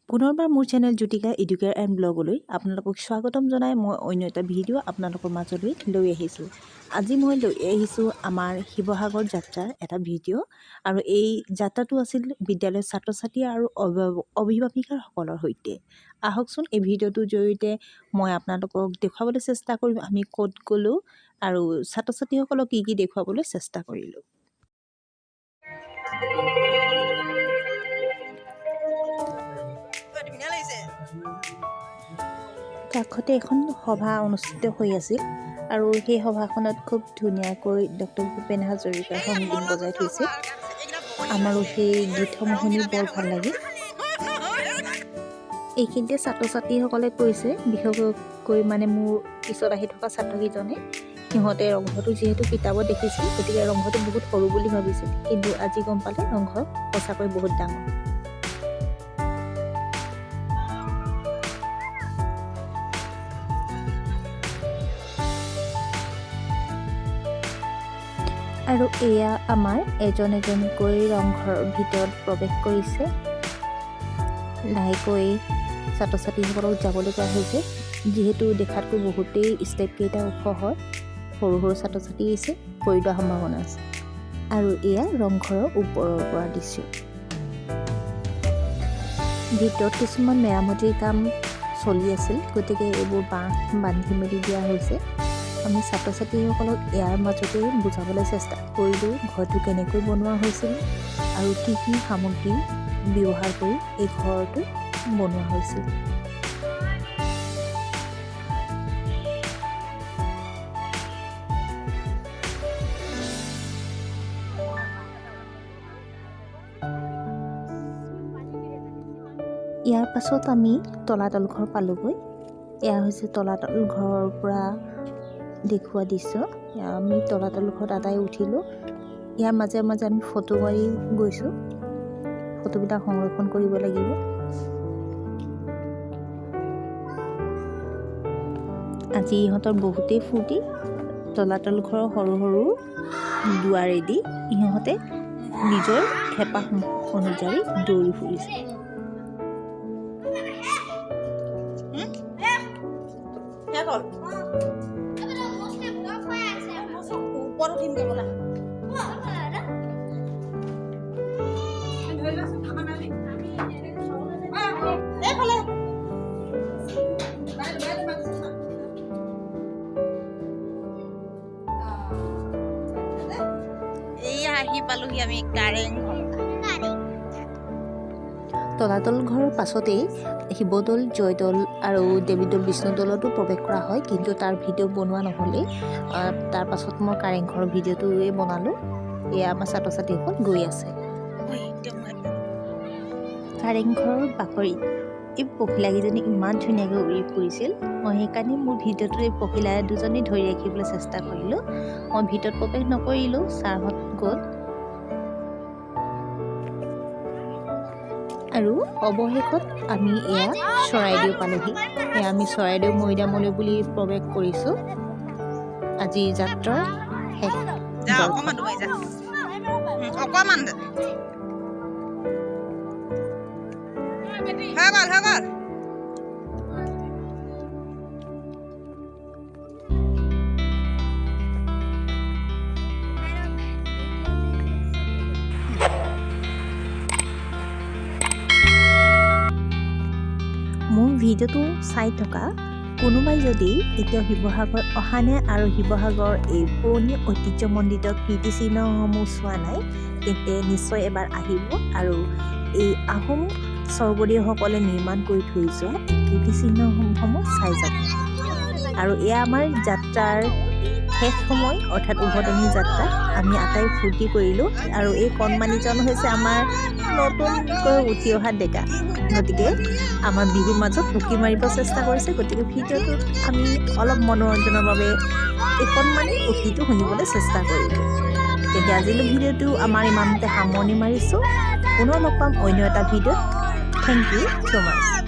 পুনৰবাৰ মোৰ channel Jyotika Educare and ব্লগলৈ আপোনালোকক স্বাগতম জনাই মই অন্য এটা ভিডিঅ' আপোনালোকৰ মাজলৈ লৈ আহিছোঁ। আজি মই লৈ আহিছোঁ আমাৰ শিৱসাগৰ যাত্ৰাৰ এটা ভিডিঅ' আৰু এই যাত্ৰাটো আছিল বিদ্যালয়ৰ ছাত্ৰ ছাত্ৰী আৰু অভিভাৱিকাসকলৰ সৈতে। আহকচোন, এই ভিডিঅ'টোৰ জৰিয়তে মই আপোনালোকক দেখুৱাবলৈ চেষ্টা কৰিম আমি ক'ত গ'লোঁ আৰু ছাত্ৰ ছাত্ৰীসকলক কি কি দেখুৱাবলৈ চেষ্টা কৰিলোঁ। ধুনীয়া লাগিছে। কাষতে এখন সভা অনুষ্ঠিত হৈ আছিল আৰু সেই সভাখনত খুব ধুনীয়াকৈ ডক্টৰ ভূপেন হাজৰিকাৰ সংগীত বজাই থৈছে। আমাৰো সেই গীতসমূহ শুনি বৰ ভাল লাগিল। এইখিনিতে ছাত্ৰ ছাত্ৰীসকলে কৈছে, বিশেষকৈ মানে মোৰ পিছত আহি থকা ছাত্ৰকেইজনে, সিহঁতে ৰংঘৰটো যিহেতু কিতাপত দেখিছিল, গতিকে ৰংঘৰটো বহুত সৰু বুলি ভাবিছিল, কিন্তু আজি গম পালে ৰংঘৰ সঁচাকৈ বহুত ডাঙৰ। আৰু এয়া আমাৰ এজন এজনকৈ ৰংঘৰৰ ভিতৰত প্ৰৱেশ কৰিছে। লাহেকৈ ছাত্ৰ ছাত্ৰীসকলক যাবলৈ কোৱা হৈছে, যিহেতু দেখাতকৈ বহুতেই ষ্টেপকেইটা ওখ হয়। সৰু সৰু ছাত্ৰ ছাত্ৰী আহিছে, পৰি যোৱাৰ সম্ভাৱনা আছে। আৰু এয়া ৰংঘৰৰ ওপৰৰ পৰা দৃশ্য। ভিতৰত কিছুমান মেৰামতিৰ কাম চলি আছিল, গতিকে এইবোৰ বাঁহ বান্ধি মেলি দিয়া হৈছে। আমি ছাত্ৰ ছাত্ৰীসকলক ইয়াৰ মাজতে বুজাবলৈ চেষ্টা কৰিলোঁ ঘৰটো কেনেকৈ বনোৱা হৈছিল আৰু কি কি সামগ্ৰী ব্যৱহাৰ কৰি এই ঘৰটো বনোৱা হৈছিল। ইয়াৰ পাছত আমি তলাতল ঘৰ পালোগৈ। এয়া হৈছে তলাতল ঘৰৰ পৰা দেখুওৱা দৃশ্য। আমি তলাতল ঘৰত আটাই উঠিলোঁ। ইয়াৰ মাজে মাজে আমি ফটো মাৰি গৈছোঁ, ফটোবিলাক সংৰক্ষণ কৰিব লাগিব। আজি ইহঁতৰ বহুতেই ফূৰ্তি। তলাতল ঘৰৰ সৰু সৰু দুৱাৰেদি ইহঁতে নিজৰ হেঁপাহ অনুযায়ী দৌৰি ফুৰিছে। শেষ হ'ল। ওপৰত উঠিমগৈ ব'লা। এইফালে। এইয়া আহি পালোহি আমি কাৰেংঘৰ। তলাতল ঘৰৰ পাছতেই শিৱদৌল, জয়দৌল আৰু দেৱীদৌল, বিষ্ণুদৌলতো প্ৰৱেশ কৰা হয়, কিন্তু তাৰ ভিডিঅ' বনোৱা নহ'লেই। তাৰ পাছত মই কাৰেংঘৰৰ ভিডিঅ'টোৱে বনালোঁ। এয়া আমাৰ ছাত্ৰ ছাত্ৰীসকল গৈ আছে। কাৰেংঘৰৰ বাকৰিত এই পখিলাকেইজনী ইমান ধুনীয়াকৈ উৰি ফুৰিছিল, মই সেইকাৰণে মোৰ ভিডিঅ'টোত এই পখিলা দুজনী ধৰি ৰাখিবলৈ চেষ্টা কৰিলোঁ। মই ভিতৰত প্ৰৱেশ নকৰিলোঁ, ছাৰহঁত গ'ল। আৰু অৱশেষত আমি এয়া চৰাইদেউ পালোহি। এয়া আমি চৰাইদেউ মৈদামলৈ বুলি প্ৰৱেশ কৰিছোঁ। আজি যাত্ৰাৰ শেষ যা। দৰ্শন। অকণমান দূৰ যা, অকণমান যা। হৈ গ'ল, হৈ গ'ল। মোৰ ভিডিঅ'টো চাই থকা কোনোবাই যদি এতিয়াও শিৱসাগৰ অহা নাই আৰু শিৱসাগৰ এই পুৰণি ঐতিহ্যমণ্ডিত কীৰ্তিচিহ্নসমূহ চোৱা নাই, তেন্তে নিশ্চয় এবাৰ আহিব আৰু এই আহোম স্বৰ্গদেউসকলে নিৰ্মাণ কৰি থৈ যোৱা এই কীৰ্তিচিহ্নসমূহ চাই যাব। আৰু এয়া আমাৰ যাত্ৰাৰ শেষ সময়, অৰ্থাৎ উভতনি যাত্ৰা। আমি আটাই ফূৰ্তি কৰিলোঁ আৰু এই কণমানিজন হৈছে আমাৰ নতুনকৈ উঠি অহা ডেকা, গতিকে আমাৰ বিহুৰ মাজত উকি মাৰিব চেষ্টা কৰিছে। গতিকে ভিডিঅ'টোত আমি অলপ মনোৰঞ্জনৰ বাবে এই কণমানি উকিটো শুনিবলৈ চেষ্টা কৰিলোঁ। তেতিয়া আজিলৈ ভিডিঅ'টো আমাৰ ইমানতে সামৰণি মাৰিছোঁ। পুনৰ লগ পাম অন্য এটা ভিডিঅ'ত। Thank you so much.